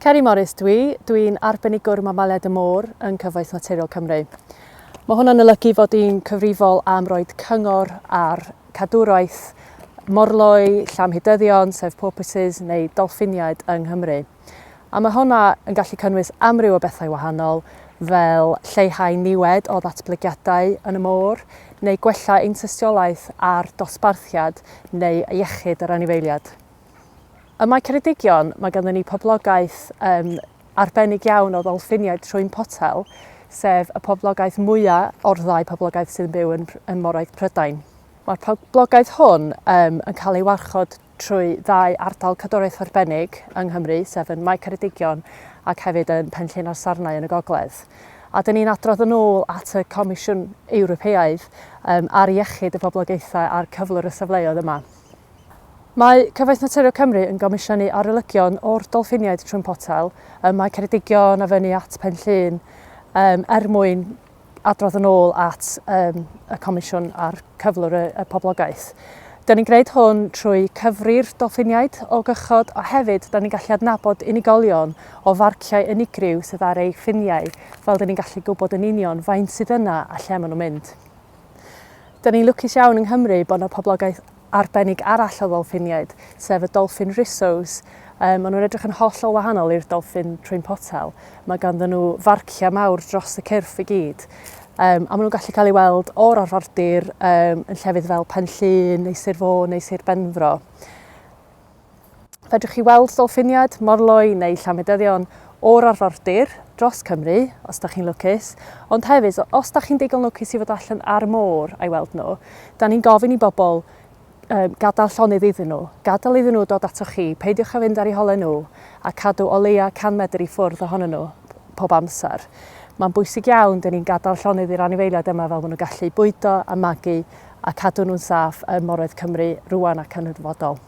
Ceri Morris dwi, dwi'n arbenigwr mamaliaid y môr yn Cyfoeth Naturiol Cymru. Mae hwnna'n olygu fod i'n cyfrifol am roed cyngor ar cadwraeth morloi, llamhidyddion, sef porpoises neu dolffiniaid yng Nghymru. A mae hwnna yn gallu cynnwys amryw o bethau wahanol fel lleihau niwed o ddatblygiadau yn y môr neu gwella ein tystiolaeth ar dosbarthiad neu iechyd yr anifeiliad. Ym Mae Ceredigion, mae ganddyn ni poblogaeth um, arbennig iawn o ddolffiniaid trwyn potel, sef y poblogaeth mwyaf o'r ddau poblogaeth sydd yn byw yn, yn moroedd Prydain. Mae'r poblogaeth hwn um, yn cael ei warchod trwy ddau ardal cadwraeth arbennig yng Nghymru, sef yn Mae Ceredigion ac hefyd yn Pen Llŷn a'r Sarnau yn y gogledd. A dyn ni'n adrodd yn ôl at y Comisiwn Ewropeaidd um, ar iechyd y boblogaethau a'r cyflwr y safleoedd yma. Mae Cyfoeth Naturiol Cymru yn gomisiynu arolygion o'r dolffiniaid trwyn potel ym Mae Ceredigion a fyny at Pen Llŷn um, er mwyn adrodd yn ôl at um, y Comisiwn ar cyflwr y, y poblogaeth. Dyn ni'n gwneud hwn trwy cyfri'r dolffiniaid o gychod a hefyd dyn ni'n gallu adnabod unigolion o farciau unigryw sydd ar eu ffiniau fel dyn ni'n gallu gwybod yn union faint sydd yna a lle maen nhw'n mynd. Dyn ni'n lwcus iawn yng Nghymru bod yna poblogaeth arbennig arall o ddolffiniaid, sef y dolffin Rissos. Um, maen nhw'n edrych yn hollol wahanol i'r dolffin trwyn potel. Mae ganddyn nhw farciau mawr dros y cyrff i gyd. Um, a maen nhw'n gallu cael ei weld o'r arfordir um, yn llefydd fel Pen Llŷn neu Sir Fôn neu Sir Benfro. Fedrwch chi weld dolffiniaid, morloi neu llamhidyddion o'r arfordir dros Cymru, os da chi'n lwcus, ond hefyd, os da chi'n digon lwcus i fod allan ar y môr a'i weld nhw, da ni'n gofyn i bobl um, gadael llonydd iddyn nhw, gadael iddyn nhw dod atoch chi, peidiwch â fynd ar eu holau nhw, a cadw o leia 100 medr i ffwrdd ohonyn nhw pob amser. Mae'n bwysig iawn, dyn ni'n gadael llonydd i'r anifeiliaid yma fel maen nhw'n gallu bwydo a magu a cadw nhw'n saff ym moroedd Cymru rwan ac yn y dyfodol.